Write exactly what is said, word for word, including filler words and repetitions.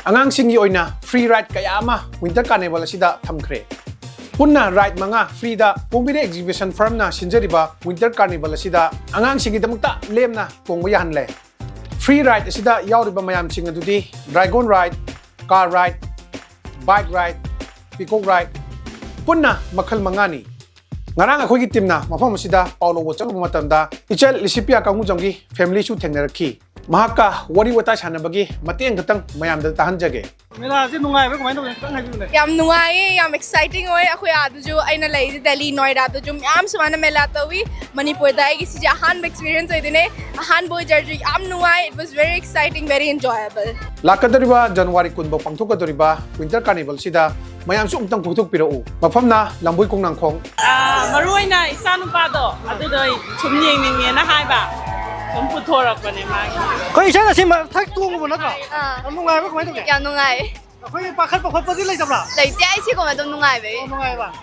ꯑꯉꯥꯡꯁꯤꯡꯒꯤ ꯑꯣꯏꯅ free ride ꯀꯌꯥ ꯑꯃ Winter Carnival ꯑꯁꯤꯗ ꯊꯝꯈ꯭ꯔꯦ꯫ ꯄꯨꯟꯅ ride ꯃꯉꯥ freeꯗ ꯄꯣꯝꯕꯤꯔꯩ Exhibition Firmꯅ ꯁꯤꯟꯖꯔꯤꯕ Winter Carnival ꯑꯁꯤꯗ ꯑꯉꯥꯡꯁꯤꯡꯒꯤꯗꯃꯛꯇ ꯂꯦꯝꯅ ꯇꯣꯡꯕ ꯌꯥꯍꯜꯂꯦ꯫ Free ride ꯑꯁꯤꯗ ꯌꯥꯎꯔꯤꯕ ꯃꯌꯥꯝꯁꯤꯡ ꯑꯗꯨꯗꯤ Dragon Ride, Car Ride, Bike Ride, Peacock Ride, ꯄꯨꯟꯅ ꯃꯈꯜ ꯃꯉꯥꯅꯤ꯫ ꯉꯔꯥꯡ ꯑꯩꯈꯣꯏꯒꯤ teamꯅ ꯃꯐꯝ ꯑꯁꯤꯗ ꯄꯥꯎ ꯂꯧꯕ ꯆꯠꯂꯨꯕ ꯃꯇꯝꯗ ꯏꯆꯜ ꯂꯤꯁꯤꯄꯤꯌꯥ ꯀꯥꯡꯒꯨꯖꯝꯒꯤ familyꯁꯨ ꯊꯦꯡꯅꯔꯛꯈꯤ꯫ ꯃꯍꯥꯛꯀ ꯋꯥꯔꯤ ꯋꯥꯇꯥꯏ ꯁꯥꯟꯅꯕꯒꯤ ꯃꯇꯦꯡ ꯈꯛꯇꯪ ꯃꯌꯥꯝꯗ ꯇꯥꯍꯟꯖꯒꯦ꯫ ꯃꯦꯂꯥꯁꯦ ꯅꯨꯡꯉꯥꯏꯕ꯭ꯔꯥ, ꯀꯃꯥꯏꯅ ꯇꯧꯒꯦ? ꯈꯤꯇꯪ ꯍꯥꯏꯕꯤꯌꯨꯅꯦ꯫ ꯌꯥꯝ ꯅꯨꯡꯉꯥꯏꯌꯦ, ꯌꯥꯝ exciting ꯑꯣꯏ꯫ ꯑꯩꯈꯣꯏ ꯑꯥꯗꯁꯨ, ꯑꯩꯅ ꯂꯩꯔꯤꯁꯦ ꯗꯦꯜꯂꯤ ꯅꯣꯏꯗꯥꯗꯁꯨ ꯃꯌꯥꯝ ꯁꯨꯃꯥꯏꯅ ꯃꯦꯂꯥ ꯇꯧꯏ꯫ ꯃꯅꯤꯄꯨꯔꯗ ꯑꯩꯒꯤ ꯁꯤꯁꯦ ꯑꯍꯥꯟꯕ experience ꯑꯣꯏꯗꯣꯏꯅꯦ꯫ ꯑꯍꯥꯟꯕ ꯑꯣꯏꯖꯔꯁꯨ ꯌꯥꯝ ꯅꯨꯡꯉꯥꯏ꯫ It was very exciting, very enjoyable. ꯂꯥꯛꯀꯗꯧꯔꯤꯕ ꯖꯅꯋꯥꯔꯤ ꯀꯨꯟ ꯐꯥꯎ ꯄꯥꯡꯊꯣꯛꯀꯗꯧꯔꯤꯕ Winter Carnivalꯁꯤꯗ ꯃꯌꯥꯝꯁꯨ ꯑꯃꯨꯛꯇꯪ ꯄꯨꯊꯣꯛꯄꯤꯔꯛꯎ꯫ ꯃꯐꯝꯅ ꯂꯝꯕꯣꯏ ꯈꯣꯡꯅꯥꯡꯈꯣꯡ꯫ ꯑꯥ, ꯃꯔꯨ ꯑꯣꯏꯅ ꯏꯆꯥ ꯅꯨꯄꯥꯗꯣ ꯑꯗꯨꯗꯣ ꯑꯩ ꯁꯨꯝ ꯌꯦꯡꯅꯤꯡꯉꯦꯅ ꯍꯥꯏꯕ, ꯁꯨꯝ ꯄꯨꯊꯣꯔꯛꯄꯅꯦ ꯃꯥꯒꯤ꯫ ꯑꯩꯈꯣꯏ ꯏꯆꯥꯅ ꯁꯤ ꯃꯊꯛ ꯇꯣꯡꯉꯨꯕ ꯅꯠꯇ꯭ꯔꯣ? ꯑꯥ꯫ ꯌꯥꯝ ꯅꯨꯡꯉꯥꯏꯕ꯭ꯔꯥ, ꯀꯃꯥꯏꯅ ꯇꯧꯒꯦ? ꯌꯥꯝ ꯅꯨꯡꯉꯥꯏ꯫ ꯑꯩꯈꯣꯏ ꯄꯥꯈꯠꯄ ꯈꯣꯠꯄꯗꯤ ꯂꯩꯇꯕ꯭ꯔꯥ? ꯂꯩꯇꯦ, ꯑꯩ ꯁꯤꯒꯨꯝꯕ ꯑꯗꯨꯝ ꯅꯨꯡꯉꯥꯏꯕꯩ꯫ ꯑꯣ, ꯅꯨꯡꯉꯥꯏꯕ꯫